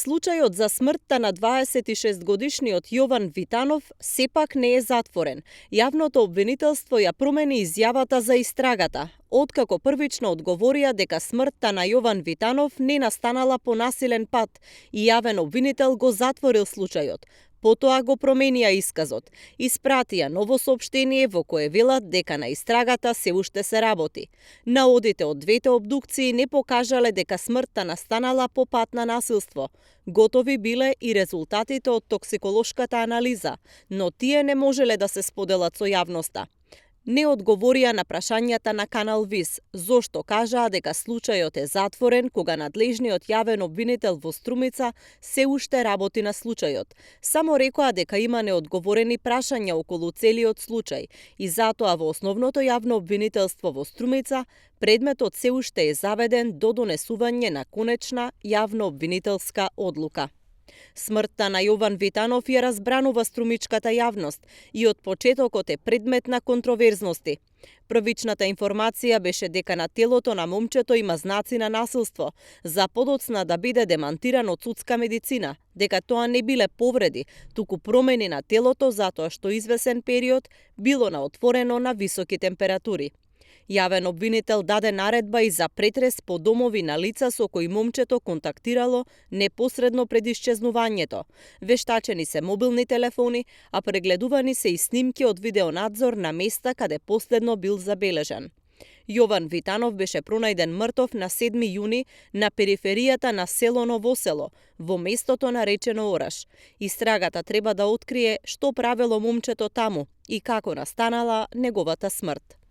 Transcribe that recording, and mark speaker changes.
Speaker 1: Случајот за смртта на 26-годишниот Јован Витанов сепак не е затворен. Јавното обвинителство ја промени изјавата за истрагата, откако првично одговорија дека смртта на Јован Витанов не настанала по насилен пат и јавен обвинител го затворил случајот. Потоа го променија исказот. Испратија ново соопштение во кое велат дека на истрагата се уште се работи. Наодите од двете обдукции не покажале дека смртта настанала по пат на насилство. Готови биле и резултатите од токсиколошката анализа, но тие не можеле да се споделат со јавноста. Не одговорија на прашањата на Канал Вис, зошто кажаа дека случајот е затворен кога надлежниот јавен обвинител во Струмица се уште работи на случајот. Само рекоа дека има неодговорени прашања околу целиот случај и затоа во основното јавно обвинителство во Струмица предметот се уште е заведен до донесување на конечна јавно обвинителска одлука. Смртта на Јован Витанов ја разбранува струмичката јавност и од почетокот е предмет на контроверзности. Првичната информација беше дека на телото на момчето има знаци на насилство, за подоцна да биде демантиран од судска медицина, дека тоа не биле повреди, туку промени на телото затоа што извесен период било на отворено на високи температури. Јавен обвинител даде наредба и за претрес по домови на лица со кои момчето контактирало непосредно пред исчезнувањето. Вештачени се мобилни телефони, а прегледувани се и снимки од видеонадзор на места каде последно бил забележан. Јован Витанов беше пронајден мртов на 7 јуни на периферијата на село Новосело, во местото наречено Ораш. Истрагата треба да открие што правело момчето таму и како настанала неговата смрт.